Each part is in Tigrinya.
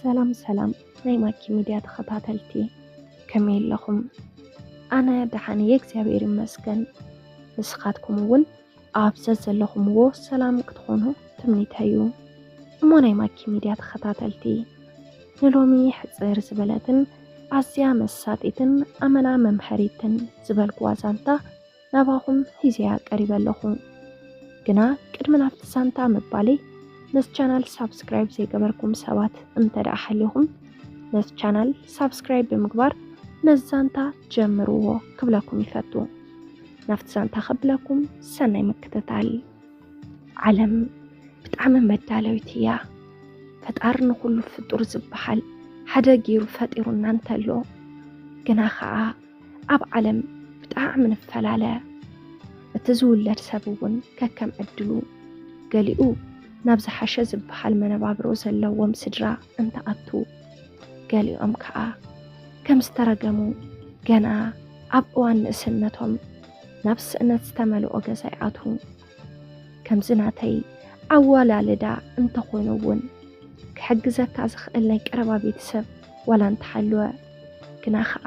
ሰላም ሰላም ናይ ማኪ ሚድያ ተኸታተልቲ፣ ከመይ ኣለኹም? ኣነ ደሓን እየ እግዚኣብሔር ይመስገን። ንስኻትኩም እውን ኣብ ዘዘለኹምዎ ሰላም ክትኾኑ ትምኒተይ እዩ። እሞ ናይ ማኪ ሚድያ ተኸታተልቲ፣ ንሎሚ ሕፅር ዝበለትን ኣዝያ መሳጢትን ኣመና መምሀሪትን ዝበልኩዋ ዛንታ ናባኹም ሒዘያ ቀሪበ ኣለኹ። ግና ቅድሚ ናብቲ ዛንታ ምባለይ ነዚ ቻናል ሳብስክራይብ ዘይገበርኩም ሰባት እንተ ደኣ ሓሊኹም ነዚ ቻናል ሳብስክራይብ ብምግባር ነዚ ዛንታ ጀምርዎ ክብለኩም ይፈቱ። ናብቲ ዛንታ ከብለኩም ሰናይ ምክትታል። ዓለም ብጣዕሚ መዳለዊት እያ። ፈጣሪ ንኹሉ ፍጡር ዝበሃል ሓደ ገይሩ ፈጢሩና እንተሎ ግና ኸዓ ኣብ ዓለም ብጣዕሚ ንፈላለ። እቲ ዝውለድ ሰብ እውን ከከም ዕድሉ ገሊኡ ናብ ዝሓሸ ዝበሃል መነባብሮ ዘለዎም ስድራ እንትኣቱ፣ ገሊኦም ከዓ ከም ዝተረገሙ ገና ኣብ እዋን ንእስነቶም ናብ ስእነት ዝተመልኦ ገዛ ይኣትዉ። ከምዚ ናተይ ኣወላልዳ እንተኾይኑ እውን ክሕግዘካ ዝኽእል ናይ ቀረባ ቤተሰብ ዋላ እንተሃለወ፣ ግና ኸዓ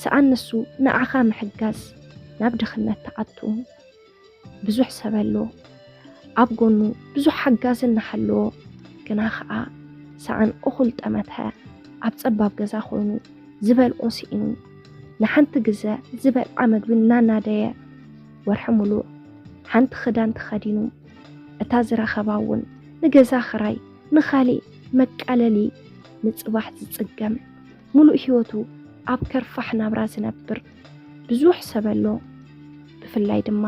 ሰኣን ንሱ ንዓኻ ምሕጋዝ ናብ ድኽነት ትኣቱ። ብዙሕ ሰብ ኣሎ ኣብ ጎኑ ብዙሕ ሓጋዚ እናሃለዎ፣ ግና ኸዓ ሰኣን እኹል ጠመተ ኣብ ጸባብ ገዛ ኮይኑ ዝበልዖ ስኢኑ፣ ንሓንቲ ግዘ ዝበልዓ መግቢ እናናደየ፣ ወርሒ ሙሉእ ሓንቲ ክዳን ተኸዲኑ፣ እታ ዝረኸባ እውን ንገዛ ኽራይ፣ ንኻሊእ መቃለሊ፣ ንጽባሕ ዝጽገም፣ ሙሉእ ህይወቱ ኣብ ከርፋሕ ናብራ ዝነብር ብዙሕ ሰብ ኣሎ። ብፍላይ ድማ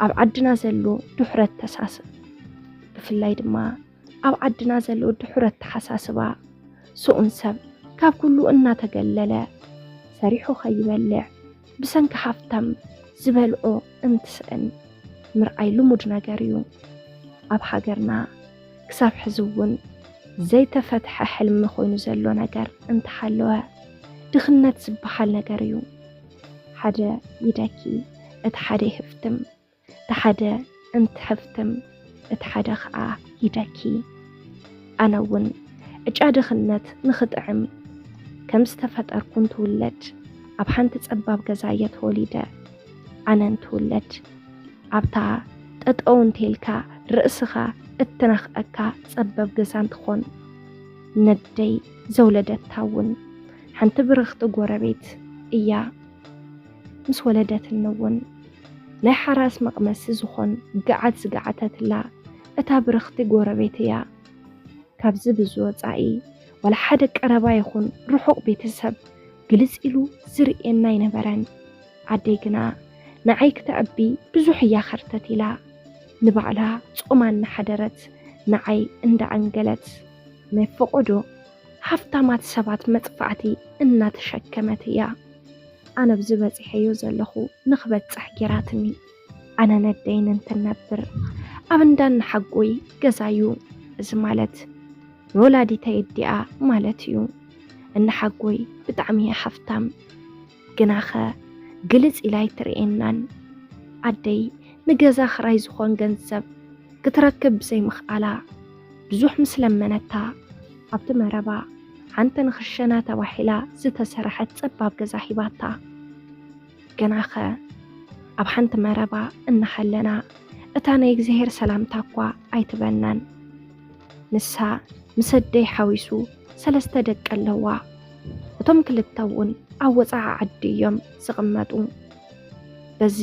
ኣብ ዓድና ዘሎ ድሑር ኣተሳስ-፣ ብፍላይ ድማ ኣብ ዓድና ዘሎ ድሑር ኣተሓሳስባ፣ ስኡን ሰብ ካብ ኩሉ እናተገለለ፣ ሰሪሑ ከይበልዕ፣ ብሰንኪ ሃፍታም ዝበልዖ እንትስእን ምርኣይ ልሙድ ነገር እዩ። ኣብ ሃገርና ክሳብ ሕዚ እውን ዘይተፈትሐ ሕልሚ ኮይኑ ዘሎ ነገር እንተሃለወ፣ ድኽነት ዝበሃል ነገር እዩ። ሓደ ይደኪ፣ እቲ ሓደ ይህፍትም፣ እቲ ሓደ እንትሕፍትም፣ እቲ ሓደ ኸዓ ይደኪ። ኣነ እውን ዕጫ ድኽነት ንኽጥዕም ከም ዝተፈጠርኩ እንትውለድ፣ ኣብ ሓንቲ ጸባብ ገዛ እየ ተወሊደ። ኣነ እንትውለድ፣ ኣብታ ጠጠው እንተልካ ርእስኻ እትነኽአካ ጸበብ ገዛ እንትኾን፣ ነደይ ዘውለደታ እውን ሓንቲ ብርኽቲ ጎረቤት እያ። ምስ ወለደትኒ እውን ናይ ሓራስ መቕመሲ ዝኾን ገዓት ዝገዓተትላ እታ ብርኽቲ ጎረቤት እያ። ካብዚ ብዙ ወጻኢ ዋላ ሓደ ቀረባ ይኹን ርሑቕ ቤተሰብ ግልጽ ኢሉ ዝርእየና ኣይነበረን። ኣደይ ግና ንዓይ ክተዕቢ ብዙሕ እያ ኸርተት ኢላ። ንባዕላ ጾማ እናሓደረት ንዓይ እንዳዓንገለት ናይ ፈቖዶ ሃፍታማት ሰባት መጥፋዕቲ እናተሸከመት እያ። ኣነ ኣብዚ በጺሐዮ ዘለኹ ንኽበጽሕ ጌራትኒ። ኣነ ነደይን እንትነብር ኣብ እንዳ እነሓጎይ ገዛዩ። እዚ ማለት ንወላዲተይ ኣዲኣ ማለት እዩ። እነሓጎይ ብጣዕሚ እያ ሃፍታም። ግናኸ ግልጽ ኢላ ኣይትርእየናን። ኣደይ ንገዛ ኽራይ ዝኾን ገንዘብ ክትረክብ ብዘይምኽኣላ፣ ብዙሕ ምስ ለመነታ፣ ኣብቲ መረባ ሓንቲ ንኽሸና ተባሂላ ዝተሰርሐት ጸባብ ገዛ ሂባታ። ግናኸ ኣብ ሓንቲ መረባ እናሃለና፣ እታ ናይ እግዚኣብሔር ሰላምታ እኳ ኣይትበናን። ንሳ ምስ ኣደይ ሓዊሱ ሰለስተ ደቂ ኣለዋ። እቶም ክልተ እውን ኣብ ወጻኢ ዓዲ እዮም ዝቕመጡ። በዚ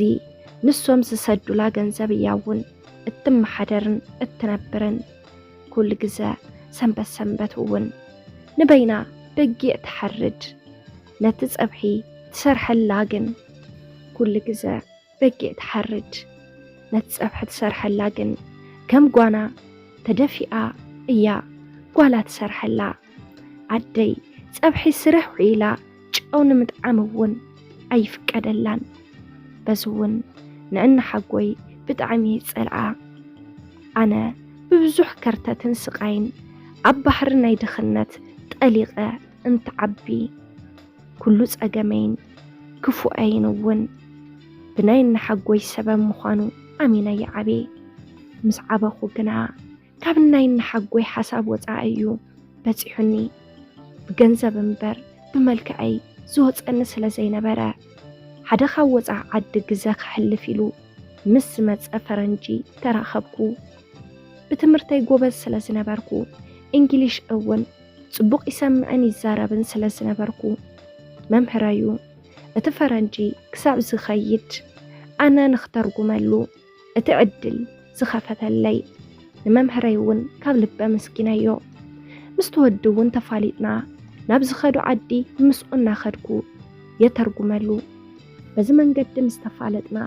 ንሶም ዝሰዱላ ገንዘብ እያ እውን እትመሓደርን እትነብርን። ኩሉ ግዘ ሰንበት ሰንበት እውን ንበይና በጊዕ ትሓርድ። ነቲ ጸብሒ ትሰርሐላ ግን፣ ኩሉ ግዘ በጊዕ ትሓርድ። ነቲ ጸብሒ ትሰርሐላ ግን ከም ጓና ተደፊኣ እያ ጓላ ትሰርሐላ። ኣደይ ጸብሒ ስርሕ ውዒላ ጨው ንምጥዓም እውን ኣይፍቀደላን። በዚ እውን ንእነሓጎይ ብጣዕሚ እየ ዝጸልኣ። ኣነ ብብዙሕ ከርተትን ስቓይን ኣብ ባሕሪ ናይ ድኽነት ጠሊቐ እንትዓቢ፣ ኩሉ ጸገመይን ክፉኣይን እውን ብናይ እነሓጎይ ሰበብ ምዃኑ ኣሚነ ይዓብየ። ምስ ዓበኹ ግና ካብ ናይ እነሓጎይ ሓሳብ ወጻኢ እዩ በጺሑኒ። ብገንዘብ እምበር ብመልክዐይ ዝወጸኒ ስለ ዘይነበረ፣ ሓደ ካብ ወጻኢ ዓዲ ግዘ ከሕልፍ ኢሉ ምስ ዝመጸ ፈረንጂ ተራኸብኩ። ብትምህርተይ ጎበዝ ስለ ዝነበርኩ፣ እንግሊሽ እውን ጽቡቕ ይሰምዕን ይዛረብን ስለ ዝነበርኩ፣ መምህረዩ እቲ ፈረንጂ ክሳብ ዝኸይድ ኣነ ንኽተርጉመሉ እቲ ዕድል ዝኸፈተለይ ንመምህረይ እውን ካብ ልበ ኣመስጊነዮ። ምስቲ ወዲ እውን ተፋሊጥና፣ ናብ ዝኸዶ ዓዲ ምስኡ እናኸድኩ የተርጉመሉ። በዚ መንገዲ ምስ ተፋለጥና፣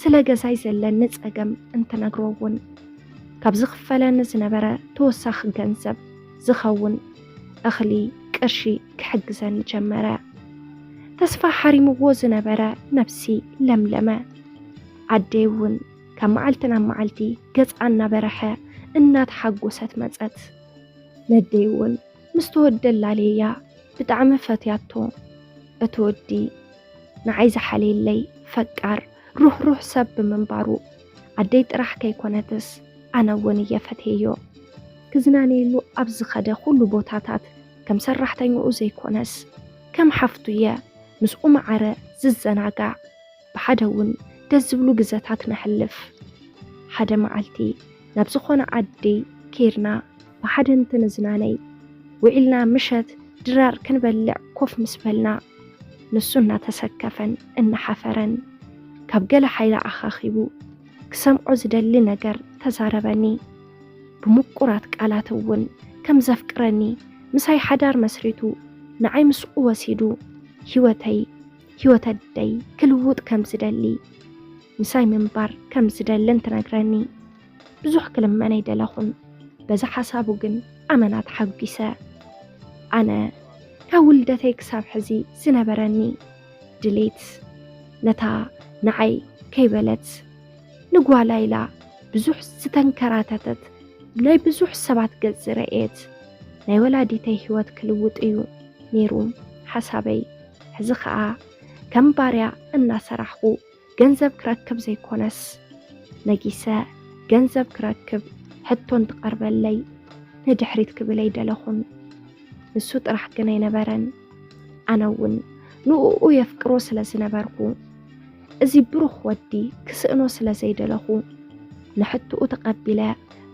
ስለ ገዛይ ዘለኒ ጸገም እንትነግሮ እውን፣ ካብ ዝኽፈለኒ ዝነበረ ተወሳኺ ገንዘብ ዝኸውን እኽሊ፣ ቅርሺ ክሕግዘኒ ጀመረ። ተስፋ ሓሪምዎ ዝነበረ ነብሲ ለምለመ። ኣደይ እውን ካብ መዓልቲ ናብ መዓልቲ ገጻ እናበረሐ እናተሓጎሰት መጸት። ነደይ እውን ምስ ተወደላ ሌያ ብጣዕሚ ፈትያቶ። እቲ ወዲ ንዓይ ዝሓልየለይ ፈቃር ሩሕሩሕ ሰብ ብምንባሩ፣ ኣደይ ጥራሕ ከይኮነትስ ኣነ እውን እየ ፈትየዮ። ክዝናነየሉ ኣብ ዝኸደ ኩሉ ቦታታት ከም ሰራሕተኛኡ ዘይኮነስ ከም ሓፍቱ እየ ምስኡ ማዕረ ዝዘናጋዕ። ብሓደ እውን ደስ ዝብሉ ግዘታት ነሕልፍ። ሓደ መዓልቲ ናብ ዝኾነ ዓዲ ኬድና ብሓደ እንትንዝናነይ ውዒልና ምሸት ድራር ክንበልዕ ኮፍ ምስ በልና፣ ንሱ እናተሰከፈን እናሓፈረን ካብ ገለ ሓይሊ ኣኻኺቡ ክሰምዖ ዝደሊ ነገር ተዛረበኒ። ብምቁራት ቃላት እውን ከም ዘፍቅረኒ፣ ምሳይ ሓዳር መስሪቱ ንዓይ ምስኡ ወሲዱ ህይወተይ፣ ህይወት ኣደይ ክልውጥ ከም ዝደሊ፣ ምሳይ ምንባር ከም ዝደልን ትነግረኒ። ብዙሕ ክልመን ኣይደለኹን። በዚ ሓሳቡ ግን ኣመና ተሓጒሰ። ኣነ ካብ ውልደተይ ክሳብ ሕዚ ዝነበረኒ ድሌት፣ ነታ ንዓይ ከይበለት ንጓላ ኢላ ብዙሕ ዝተንከራተተት፣ ናይ ብዙሕ ሰባት ገጽ ዝረእየት ናይ ወላዲተይ ህይወት ክልውጥ እዩ ነይሩ ሓሳበይ። ሕዚ ኸኣ ከም ባርያ እናሰራሕኹ ገንዘብ ክረክብ ዘይኮነስ፣ ነጊሰ ገንዘብ ክረክብ ሕቶ እንትቐርበለይ ንድሕሪት ክብል ኣይደለኹን። ንሱ ጥራሕ ግን ኣይነበረን። ኣነ እውን ንእኡ የፍቅሮ ስለ ዝነበርኩ፣ እዚ ብሩኽ ወዲ ክስእኖ ስለ ዘይደለኹ፣ ንሕትኡ ተቐቢለ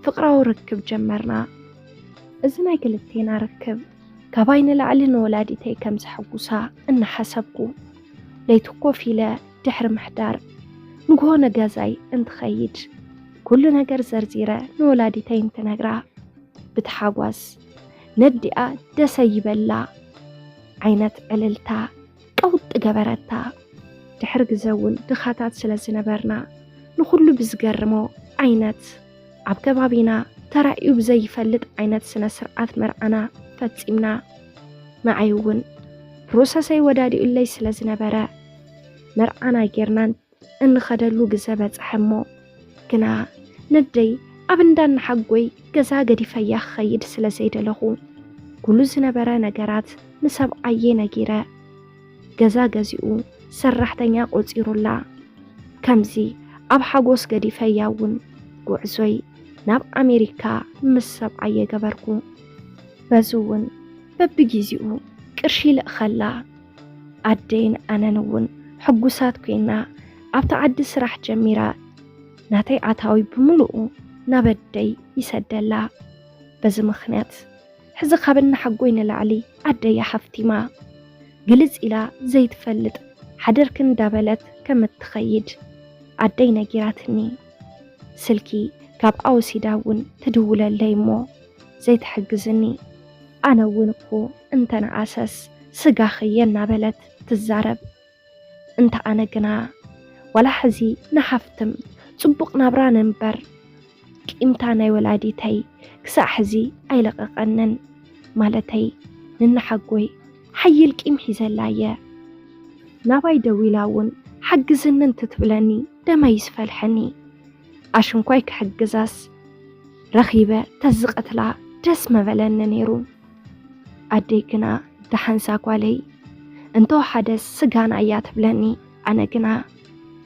ፍቕራዊ ርክብ ጀመርና። እዚ ናይ ክልቴና ርክብ ካባይ ንላዕሊ ንወላዲተይ ከም ዘሐጉሳ እናሓሰብኩ፣ ለይቲ ኮፍ ኢለ ድሕሪ ምሕዳር፣ ንግሆ ንገዛይ እንትኸይድ፣ ኩሉ ነገር ዘርዚረ ንወላዲተይ እንትነግራ፣ ብታሓጓስ ነዲኣ ደሰ ይበላ ዓይነት ዕልልታ ቀውጢ ገበረታ። ድሕሪ ግዘ እውን ድኻታት ስለ ዝነበርና፣ ንኹሉ ብዝገርሞ ዓይነት ኣብ ከባቢና ተራእዩ ብዘይፈልጥ ዓይነት ስነ ስርዓት መርዓና ፈጺምና። ንዓይ እውን ፕሮሰሰይ ወዳዲኡለይ ስለ ዝነበረ፣ መርዓና ጌርና እንኸደሉ ግዘ በጽሐ እሞ፣ ግና ነደይ ኣብ እንዳ እናሓጎይ ገዛ ገዲፈያ ክኸይድ ስለ ዘይደለኹ፣ ኩሉ ዝነበረ ነገራት ንሰብኣየ ነጊረ፣ ገዛ ገዚኡ ሰራሕተኛ ቆጺሩላ። ከምዚ ኣብ ሓጎስ ገዲፈያ እውን ጉዕዞይ ናብ ኣሜሪካ ምስ ሰብኣየ ገበርኩ። በዚ እውን በብጊዜኡ ቅርሺ ይልእኸላ። ኣደይን ኣነን እውን ሕጉሳት ኮይና ኣብቲ ዓዲ ስራሕ ጀሚራ ናተይ ኣታዊ ብምሉኡ ናብ ኣደይ ይሰደላ። በዚ ምኽንያት ሕዚ ካብ እናሓጎይ ንላዕሊ ኣደይ ሓፍቲማ። ግልጽ ኢላ ዘይትፈልጥ ሓደርኪ እንዳበለት ከም እትኸይድ ኣደይ ነጊራትኒ። ስልኪ ካብኣ ወሲዳ እውን ትድውለለይ እሞ ዘይትሕግዝኒ። ኣነ እውን እኮ እንተነኣሰስ ስጋኺ እየ እናበለት ትዛረብ። እንተ ኣነ ግና ዋላ ሕዚ ንሃፍትም ጽቡቕ ናብራ ንንበር፣ ቂምታ ናይ ወላዲተይ ክሳዕ ሕዚ ኣይለቐቐንን። ማለተይ ንነሓጎይ ሓይል ቂም ሒዘላ እየ። ናባይ ደዊላ እውን ሓግዝኒ እንትትብለኒ ደመይ ዝፈልሐኒ። ኣሽንኳይ ክሕግዛስ ረኺበ ተዝቐትላ ደስ መበለኒ ነይሩ። ኣደይ ግና ደሓንሳ ጓለይ እንተወሓደስ ስጋና እያ ትብለኒ። ኣነ ግና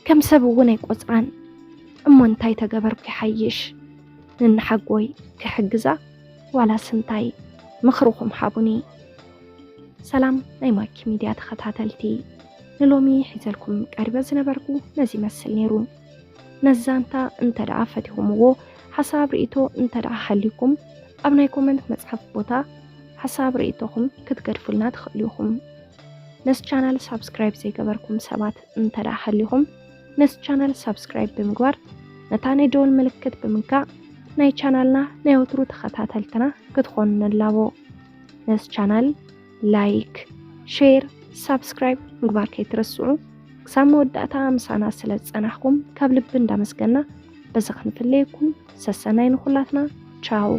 ከም ሰብ እውን ኣይቆጽራን። እሞ እንታይ ተገበርኩ ይሓይሽ? ንነሓጎይ ክሕግዛ ዋላስ እንታይ? ምኽርኹም ሃቡኒ። ሰላም ናይ ማኪ ሚድያ ተኸታተልቲ፣ ንሎሚ ሒዘልኩም ቀሪበ ዝነበርኩ ነዚ ይመስል ነይሩ። ነዚ ዛንታ እንተ ደኣ ፈቲኹምዎ፣ ሓሳብ ርእይቶ እንተ ደኣ ሃልዩኩም፣ ኣብ ናይ ኮመንት መጽሓፍ ቦታ ሓሳብ ርእይቶኹም ክትገድፉልና ትኽእሉ ኢኹም። ነዚ ቻናል ሳብስክራይብ ዘይገበርኩም ሰባት እንተ ደኣ ሃልዩኹም፣ ነዚ ቻናል ሳብስክራይብ ብምግባር ነታ ናይ ደወል ምልክት ብምንካእ ናይ ቻናልና ናይ ወትሩ ተኸታተልትና ክትኾኑ ንላቦ። ነዚ ቻናል ላይክ፣ ሼር፣ ሳብስክራይብ ምግባር ከይትረስዑ። ክሳብ መወዳእታ ምሳና ስለ ዝጸናሕኩም ካብ ልቢ እንዳመስገና በዚ ክንፍለየኩም። ሰሰናይ ንኹላትና። ቻው።